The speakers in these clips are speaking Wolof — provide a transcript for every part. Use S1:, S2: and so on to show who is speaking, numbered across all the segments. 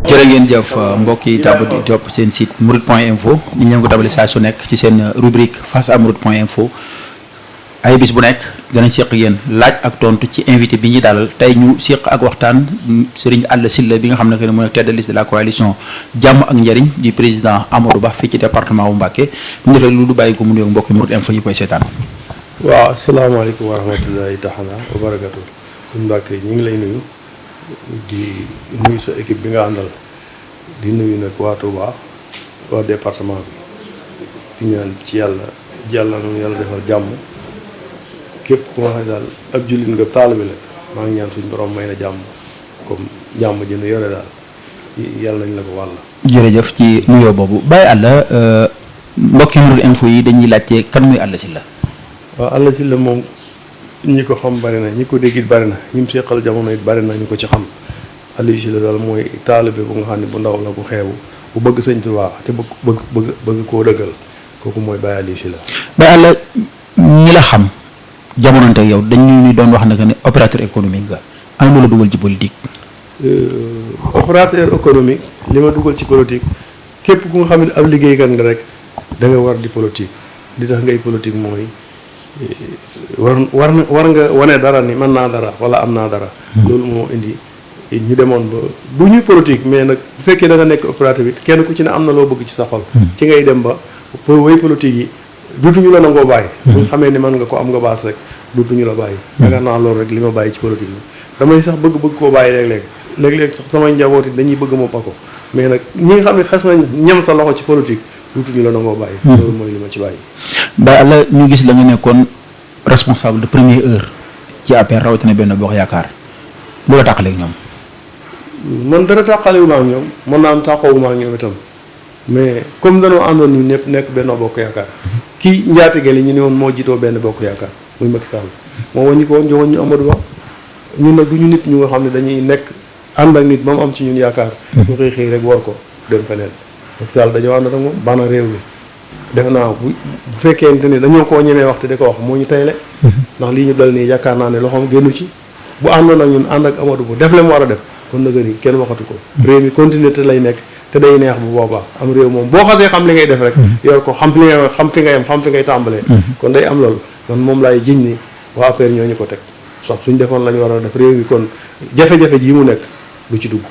S1: jërë ngeen jëf mbokk yi tàbb di topp seen site mourides.info ñu ñëw ko tabali saa su nekk ci seen rubrique face à mourides.info ay bis bu nekk danañ seq yéen laaj ak tontu ci invité bi ñuy dalal tey ñu seq ak waxtaan Serigne Alla Sylla bi nga xam ne que mooy tête de liste de la coalition jàmm ak njëriñ di président Amadou Ba fii ci département bu Mbacké bu ñu defee lu du bàyyi ko mu nuyoog mbokki Mourides Info yi koy seetaan.
S2: waaw asalaamaaleykum wa rahmatullahi taala wa barakatu suñu Mbacké ñu ngi lay nuyu di nuyu sa équipe bi nga àndal di nuyu nag waa Touba waa département bi di ñaan ci yàlla noonu yàlla defal jàmm képp ku nga xam daal ab jullit nga taalibe la maa ngi ñaan suñu borom may na jàmm comme jàmm ji nu yore daal yàlla nañ la ko wàll.
S1: jërëjëf ci nuyoo boobu Baye Alla mbokki Mourides Info yi dañuy laajte kan muy Alla Sylla.
S2: waaw Alla Sylla moom ñi ko xam bari na ñi ko dégg it bari na ñi mu seqal jamono it bari na ñu ko ci xam Alla Sylla daal mooy taalibe bu nga xam ne bu ndaw la bu xeebu bu bëgg Sëñ Tuubaa te bëgg koo dëggal kooku mooy Baye Alla Sylla.
S1: Baye Alla ñi la xam jamononte ak yow dañu doon wax ne opérateur économique nga am lu la dugal ci politique.
S2: opérateur économique li ma dugal ci politique képp ku nga xam ne ab liggéeykat nga rek da nga war di politique li tax ngay politique mooy. war nga wane dara ni mën naa dara wala am naa dara. loolu moo indi ñu demoon ba bu ñuy politique mais nag bu fekkee da nga nekk opérateur bi kenn ku ci ne am na loo bëgg ci sa xol. ci ngay dem ba pour way politique yi duutuñu la nangoo bàyyi. bu ñu xamee ni mën nga ko am nga baas rek duutuñu la bàyyi. yaakaar naa loolu rek li ma bàyyi ci politique bi damay sax bëgg koo bàyyi léeg-léeg sax samay njaboot it dañuy bëgg ma pa ko mais nag ñi nga xam ne xas nañ ñam sa loxo ci politique duutuñu la nangoo bàyyi. loolu mooy li ma ci bàyyi.
S1: Baye Alla ñu gis la nga nekkoon responsable de première heure ci APR rawatina Benno Bokk Yaakaar lu la tàqaleeg ñoom.
S2: man dara tàqalewuma ak ñoom mën naa am tàqawuma ak ñoom itam mais comme dañoo àndoon ñu ñëpp nekk Benno Bokk Yaakaar kii njaatige li ñu ne woon moo jiitoo Benno Bokk Yaakaar muy Macky Sall moo waññi ko woon joxoon ñu Amadou Ba ñun nag du ñu nit ñu nga xam ne dañuy nekk ànd ak nit ba mu am ci ñun yaakaar. ñu xëy rek war ko dem feneen Macky Sall dañoo ànd ak moom bana réew mi. def naa bu fekkente ni dañoo koo ñemee waxte di ko wax moo ñu tayle ndax lii ñu dal nii yaakaar naa ne loxoom génnu ci bu àndoon ak ñun ànd ak Amadou bu def le mu war a def kon nag ni kenn waxatu ko réew mi continuité lay nekk te day neex bu boobaa am réew moom boo xasee xam li ngay def rek yor ko xam fi nga yem xam fi ngay tàmbalee kon day am loolu kon moom laay jiñ ni waa APR ñoo ñu ko teg sax suñ defoon la ñu war a def réew mi kon jafe-jafe ji mu nekk du ci dugg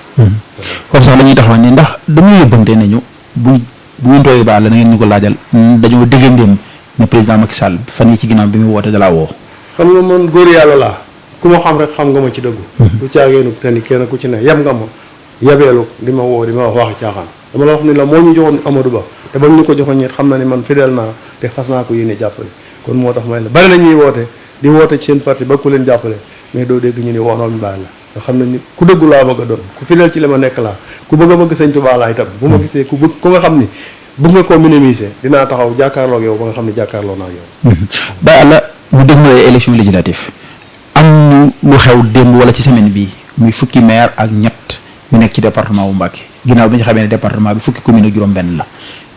S1: foofu sax la ñuy taxaw ni ndax dañu yóbbante nañu bu ñu tooyee baal la na ngeen ñu ko laajal dañoo déggandeem ne président Macky Sall fan yi ci ginnaaw bi mu woote dalaa woo.
S2: xam nga man góor yàlla laa ku ma xam rek xam nga ma ci dëggu. lu caageenu te ni kenn ku ci ne yab nga ma yabeelu di ma woo di ma wax waxi caaxaan dama la wax ni la moo ñu joxoon Amadou Ba te ba ñu ko joxoon ñi xam na ni man fidèle naa te xas naa ko yéene jàppale kon moo tax may la bari na ñuy woote di woote ci seen parti ba ku leen jàppale mais doo dégg ñu ni woonoon bàyyi la. nga xam ne ni ku dëggu laa bëgg a doon ku fidèle ci li ma nekk laa ku bëgg a bëgg Sëñ Tuubaa laa itam bu ma gisee ku nga xam ni bëgg nga koo minimiser dinaa taxaw jàkkaarloo ak yow ba nga xam ne jàkkaarloo naa ak yow.
S1: Baye Alla ñu déglu élection législative am lu xew démb wala ci semaine bi muy fukki maire ak ñett ñu nekk ci département bu Mbacké ginnaaw bi ñu xamee ne département bi fukki commune ak juróom-benn la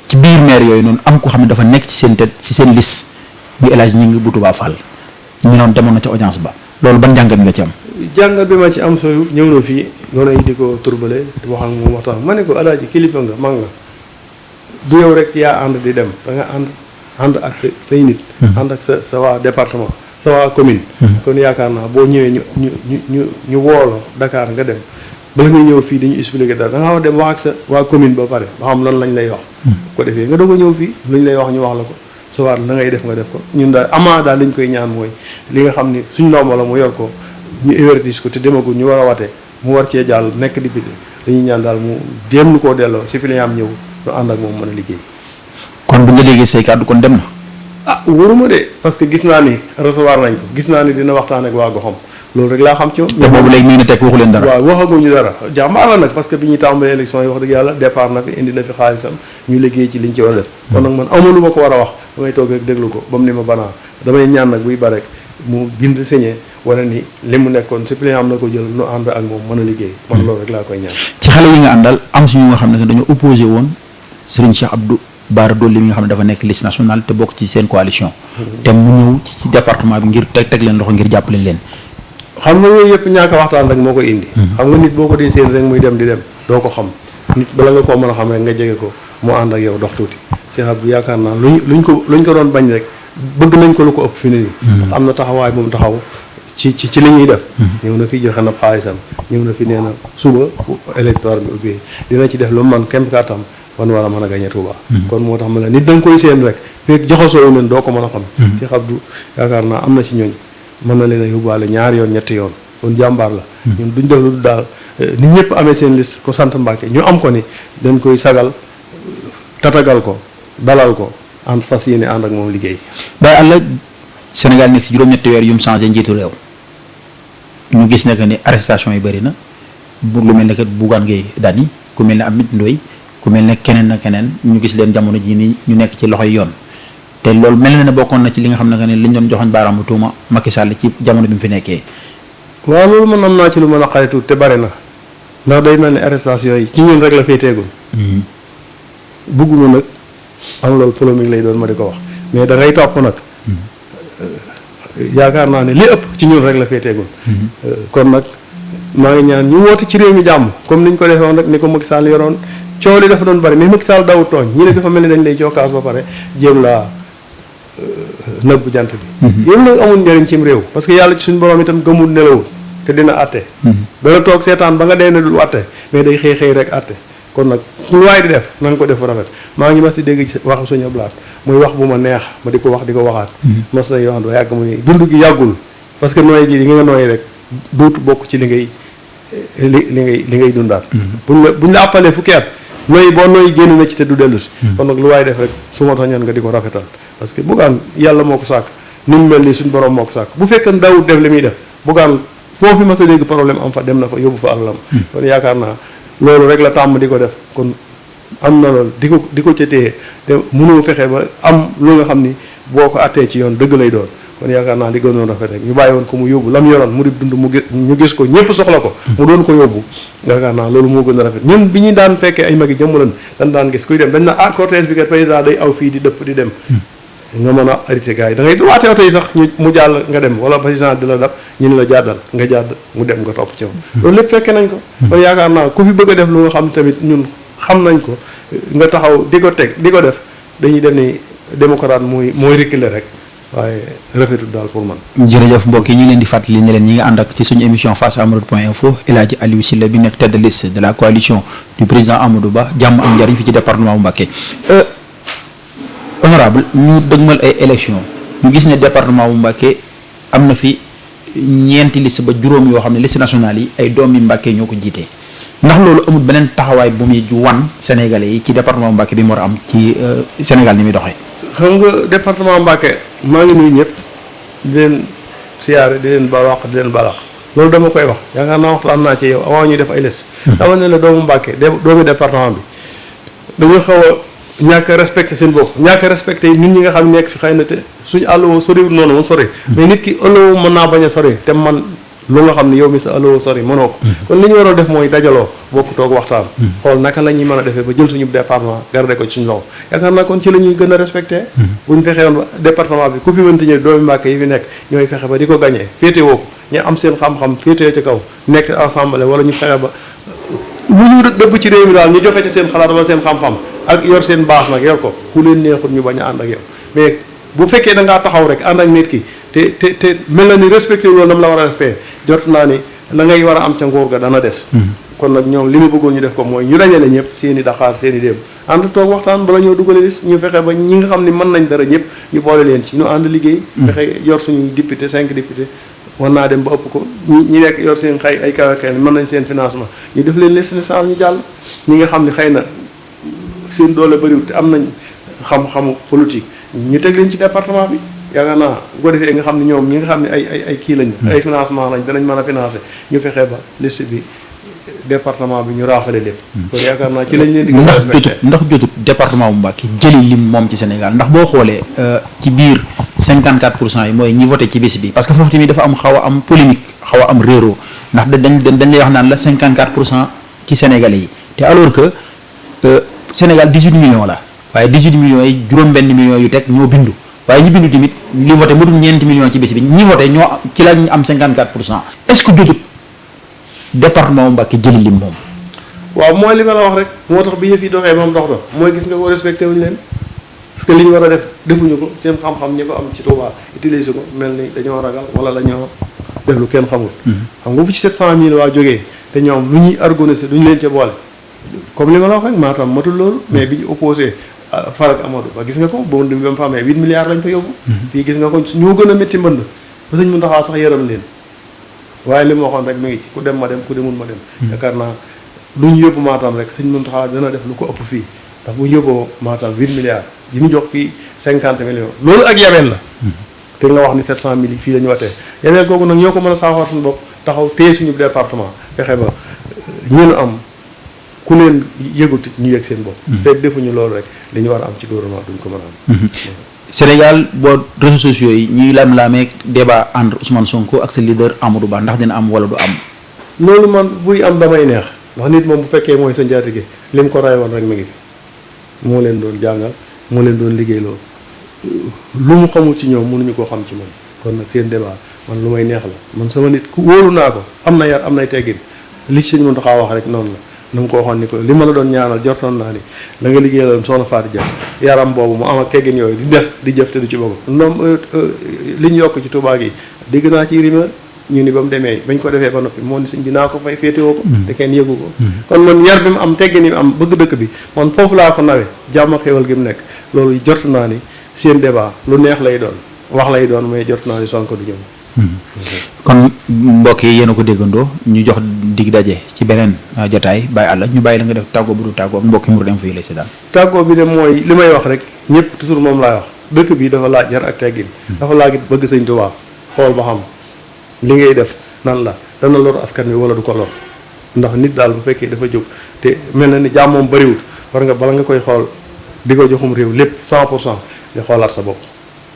S1: ci biir maire yooyu noonu am ko xam ne dafa nekk ci seen tête ci seen liste bu El Hadj Gningue bu Touba Fall ñu noonu demoon na ca audience ba loolu ban jàngat nga ci am.
S2: jàngat bi ma ci am sooy ñëw na fii noonu yi di ko turbale di wax ak moom waxtaan ma ne ko alaaji kilifa nga mag nga du yow rek yaa ànd di dem da nga ànd ak say nit ànd ak sa waa département sa waa commune kon yaakaar naa boo ñëwee ñu woolo Dakar nga dem bala nga ñëw fii dañu expliquer dara da nga war a dem wax ak sa waa commune ba pare ba xam lan lañ lay wax ko defee nga doog a ñëw fii lu ñu lay wax ñu wax la ko sa waat la ngay def nga def ko ñun daal amaa daal li ñu koy ñaan mooy li nga xam ni suñ ndomba la mu yor ko ñu évertis ko te demagul ñu war a wate mu war cee jàll nekk député dañuy ñaan daal mu déem lu koo delloo suppléant am ñëw ñu ànd ak moom mën a liggéey.
S1: kon bu nga déggee say kàddu kon dem na.
S2: ah wóoruma de parce que gis naa ni recevoir nañ ko gis naa ni dina waxtaan ak waa goxam loolu rek laa xam ci moom.
S1: te boobu léegi mi ngi ne teg waxu leen dara.
S2: waaw waxaguñu dara jàmbaar la nag parce que bi ñuy tàmbalee élection yi wax dëgg yàlla départ na fi indi na fi xaalisam ñu liggéey ci liñ ci war a def. kon nag man amul lu ma ko war a wax damay toog rek déglu ko ba mu ni ma banaa damay ñaan nag buy bare mu bind signé wane ni li mu nekkoon suppléant am na ko jël nu ànd ak moom mën a liggéey. man loolu rek laa koy ñaan.
S1: ci xale yi nga àndal am suñu nga xam ne dañoo opposé woon Serigne Cheikh Abdou Bara Dolly mi nga xam ne dafa nekk liste nationale te bokk ci seen coalition. te mu ñëw ci département bi ngir teg leen loxo ngir jàppale leen.
S2: xam nga yooyu yëpp ñàkk a waxtaan rek moo koy indi. xam nga nit boo ko dee seen rek muy dem di dem doo ko xam nit bala nga koo mën a xam rek nga jege ko moo ànd ak yow dox tuuti Cheikh Abdou yaakaar naa luñ ko doon bañ rek bëgg nañ ko lu ko ëpp fi ne nii ndax am na taxawaay bu mu taxaw ci li ñuy def ñëw na fi joxe na xaalisam ñëw na fi nee na suba électoire bi ubbi dina ci def lu man kem kàttam wan war a mën a gañe Touba kon moo tax ma la nit da nga koy séen rek fekk joxasoo leen doo ko mën a xam Cheikh Abdou yaakaar naa am na ci ñooñ mën na leen a yóbbaale 2 yoon 3 yoon kon jàmbaar la ñun duñ def lu daal ni ñëpp amee seen liste ko sant Mbàkke ñu am ko ni dañ koy sagal tatagal ko dalal ko ànd fas yéene ànd ak moom liggéey
S1: Baye Alla Sénégal nekk si juróom-ñetti weer yu mu changé njiitu réew ñu gis ne que ni arrestation yi bëri na bu lu mel ne que Bougane Gueye Dany ku mel ne Amit Ndoye ku mel ne keneen ak keneen ñu gis leen jamono ji ni ñu nekk ci loxoy yoon te loolu mel na ne bokkoon na ci li nga xam ne que ne liñ doon joxoñ baaraamu tuuma Macky Sall ci jamono bi mu fi nekkee.
S2: waaw loolu man am naa ci lu mën a xaritu te bari na ndax day mel ni arrestation yi ci ñun rek la féeteegul bugguma nag am loolu polémique lay doon ma di ko wax mais da ngay topp nag yaakaar naa ne li ëpp ci ñun rek la féeteegul kon nag maa ngi ñaan ñu woote ci réew mi jàmm comme niñ ko defee woon rek ni ko Macky Sall yoroon coow li dafa doon bari mais Macky Sall dawut tooñ ñi ne dafa mel ni dañ lay cookaas ba pare jéem laa nëbb jant bi yooyu nag amul njëriñ cim réew parce que yàlla ci suñu borom itam gëmul nelawul te dina àtte dana toog seetaan ba nga dee ne dul àtte mais day xëy rek àtte kon nag lu waay di def na nga ko def rafet maa ngi mas di dégg ci wax suñu blaat muy wax bu ma neex ma di ko wax di ko waxaat mas na yoon ba yàgg mu ni dund gi yàggul parce que nooy ji li nga nooy rek dootu bokk ci li ngay dundaat buñ la àppalee fukki at nooy boo nooy génn na ci te du dellu si kon nag lu waay def rek su ma tañoon nga di ko rafetal parce que Bougane yàlla moo ko sàkk ni mu mel nii suñu borom moo ko sàkk bu fekkee daawut def li muy def Bougane foofu ma sa dégg problème am fa dem na fa yóbbu fa alalam kon yaakaar naa loolu rek la tàmm di ko def kon am na loolu di ko ca téye te mënoo fexe ba am lu nga xam ni boo ko attee ci yoon dëgg lay doon kon yaakaar naa li gënoon rafet rek ñu bàyyi woon ko mu yóbbu lam yoroon mu di dund ñu gis ko ñëpp soxla ko mu doon ko yóbbu yaakaar naa loolu moo gën a rafet ñun bi ñuy daan fekkee ay magi jëmm lan dañ daan gis kuy dem dañ na cortège bi kat président day aw fii di dëpp di dem nga mën a arrêté gars yi da ngay waatee oto yi sax mu jàll nga dem wala président di la dab ñu ne la jàddal nga jàdd mu dem nga topp ci moom loolu lépp fekkee nañ ko kon yaakaar naa ku fi bëgg a def lu nga xam tamit ñun xam nañ ko nga taxaw di ko teg di ko def dañuy def ni démocrate mooy reculer rek waaye rafetul daal pour man.
S1: jërëjëf mbokk yi ñu ngi leen di fàttali ne leen ñi ngi ànd ak ci suñu émission face à Mourides.info El Hadji Aliou Sylla bi nekk tête de liste de la coalition du président Amadou Ba jàmm ak njariñ fi ci département bu Mbacké. honorable ñu dëgmal ay élection ñu gis ne département bu Mbacké am na fi 4 liste ba juróom yoo xam ne liste nationale yi ay doom yi Mbacké ñoo ko jiite ndax loolu amul beneen taxawaay bu muy wan Sénégalais yi ci département bu Mbacké bi mu war a am ci Sénégal ni muy doxee.
S2: xam nga département Mbacké maa ngi nuyu ñëpp di leen siyaare di leen balaax di leen balaax loolu dama koy wax yaakaar naa waxtaan naa ci yow avant ñuy def ay liste dama ne la doomu Mbacké doomu département bi dañu xaw a ñàkk a respecté seen bopp ñàkk a respecté nit ñi nga xam nekk fi xëy na te suñu àlloo soriwul noonu moom sori mais nit ki ëllëwoo mën naa bañ a sori te man lu nga xam ne yow mi sa ëllëwoo sori mënoo ko kon li ñu waroon def mooy dajaloo bokk toog waxtaan xool naka la ñuy mën a defee ba jël suñu département garder ko ci suñu loxo yaakaar naa kon ci la ñuy gën a respecté buñ fexee woon ba département bi ku fi mënti ñëw doomi Mbacké yi fi nekk ñooy fexe ba di ko gañee féete woo ko ñu am seen xam-xam féetee ci kaw nekk ensemble wala ñu fexe ba lu ñu dëbb ci réew mi daal ñu joxe ci seen xalaat wala seen xam-xam ak yor seen base nag yor ko ku leen neexut ñu bañ a ànd ak yow mais bu fekkee da ngaa taxaw rek ànd ak nit ki te mel na ni respecté loolu dam la war a respecté jot naa ni la ngay war a am ca nguur ga dana des kon nag ñoom li ma bëggoon ñu def ko mooy ñu dajale ñëpp seen i daxaar seen i déem ànd toog waxtaan bala ñoo dugale lis ñu fexe ba ñi nga xam ne mën nañ dara ñëpp ñu boole leen ci ñu ànd liggéey fexe yor suñu député 5 député war naa dem ba ëpp ko ñi nekk yor seen xay ay kawe xëy mën nañ seen financement ñu def leen liste nationale ñu jàll ñi nga xam ne xëy na seen doole bëriwul te am nañ xam-xamu politique ñu teg leen ci département bi yaakaar naa bu ko defee nga xam ne ñoom ñi nga xam ne ay kii lañ ay financement lañ danañ mën a financer ñu fexe ba liste bi département bi ñu raafale lépp kon yaakaar naa ci lañ leen di
S1: ndax jotut département bu Mbacké jëli lim moom ci Sénégal ndax boo xoolee ci biir 54% yi mooy ñi voté ci bis bi parce que foofu tamit dafa am xaw a am polémique xaw a am réeroo ndax dañ lay wax naan la 54% ci Sénégalais yi te alors que Sénégal 18 millions la waaye 18 millions yi juróom-benn millions yu teg ñoo bindu waaye ñi bindu tamit li voté mu dul 4 millions ci bis bi ñi voté ñoo ci lañ am 54% est-ce que jotut département bu Mbacké jëli lim moom.
S2: waaw mooy li ma la wax rek moo tax bi yëf yi doxee moom dox mooy gis nga ko respecté wuñu leen parce que li ñu war a def defuñu ko seen xam-xam ñi ko am ci Touba utiliser ko mel ni dañoo ragal wala dañoo def lu kenn xamul. xam nga bu ci 700000 waa jógee te ñoom lu ñuy organiser duñu leen ca boole comme li ma la wax rek Matam matul loolu mais bi ñu opposé Farak Amadou Ba gis nga ko ba mu fa amee 8 milliards lañ fa yóbbu. fii gis nga ko ñoo gën a métti mbënd ba sëñ Mountakha sax yërëm leen waaye li ma waxoon rek mi ngi ci ku dem ma dem ku demul ma dem. yaakaar naa lu ñu yóbbu Matam rek sëñ Mountakha dana def lu ko ëpp fii ndax bu yóbboo Matam 8 milliards yi ñu jox fii 50 millions loolu ak yabeel la. te nga wax ni 700000 yi fii la ñu watee yabeel googu nag ñoo ko mën a saafara suñu bopp taxaw téye suñu département fexe ba ñun am ku leen yëgut ñu yëg seen bopp. fekk defuñu loolu rek li ñu war a am ci gouvernement duñ ko mën a am.
S1: Sénégal boo réseaux sociaux yi ñuy lam-laamee débat entre Ousmane Sonko ak sa leader Amadou Ba ndax dina am wala du am.
S2: loolu man buy am damay neex ndax nit moom bu fekkee mooy sa njaatige lim ko ray woon rek mi ngi fi moo leen doon jàngal moo leen doon liggéeyloo lu mu xamul ci ñoom mënuñu koo xam ci man kon nag seen débat man lu may neex la man sama nit ku wóolu naa ko am na yar am nay teggin li ci sëñ Mountakha wax rek noonu la na mu ko waxoon ni ko li ma la doon ñaanal jortoon naa ni la nga liggéeyaloon soxna Fatou Dia yaram boobu mu am ak teggin yooyu di def di jëf te du ci bokk ñoom li ñu yokk ci Touba gi dégg naa ci rumeur ñu ni ba mu demee bañ ko defee ba noppi moo ni sëñ bi naa ko fay féetewoo ko te kenn yëgu ko kon man yar bi mu am teggin yi mu am bëgg dëkk bi man foofu laa ko nawe jàmm xéwal gi mu nekk loolu jort naa ni seen débat lu neex lay doon wax lay doon mais jort naa ni Sonko du ñëw.
S1: kon mbokk yi yéen a ko déggandoo ñu jox dig daje ci beneen jotaay bàyyi àll ñu bàyyi la nga def tàggoo bu du tàggoo ak mbokki Mourides Info yi lay seetaan.
S2: tàggoo bi de mooy li may wax rek ñëpp toujours moom laay wax dëkk bi dafa laaj yar ak teggin dafa laaj bëgg sëñ Tuubaa xool ba xam li ngay def nan la dana lor askan wi wala du ko lor ndax nit daal bu fekkee dafa jóg te mel na ni jàmm moom bëriwul war nga bala nga koy xool di ko joxum réew lépp 100% nga xoolaat sa bopp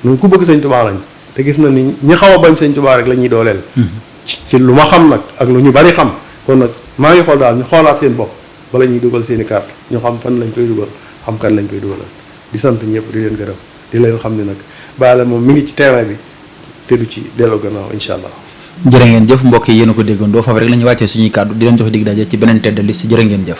S2: ñun ku bëgg sëñ Tuubaa lañ te gis na ni ñi xaw a bañ sëñ Tuubaa rek la ñuy dooleel. ci lu ma xam nag ak lu ñu bari xam kon nag maa ngi xool daal ñu xoolaat seen bopp bala ñuy dugal seen i carte ñu xam fan lañ koy dugal xam kan lañ koy dugalal di sant ñëpp di leen gërëm di leen xam ne nag Baale moom mi ngi ci terrain bi te du ci delloo gannaaw incha allah.
S1: jërë ngeen jëf mbokk yi yéen a ko déggandoo foofu rek la ñuy wàccee suñuy kàddu di leen jox dig daje ci beneen tête de liste jërë ngeen jëf.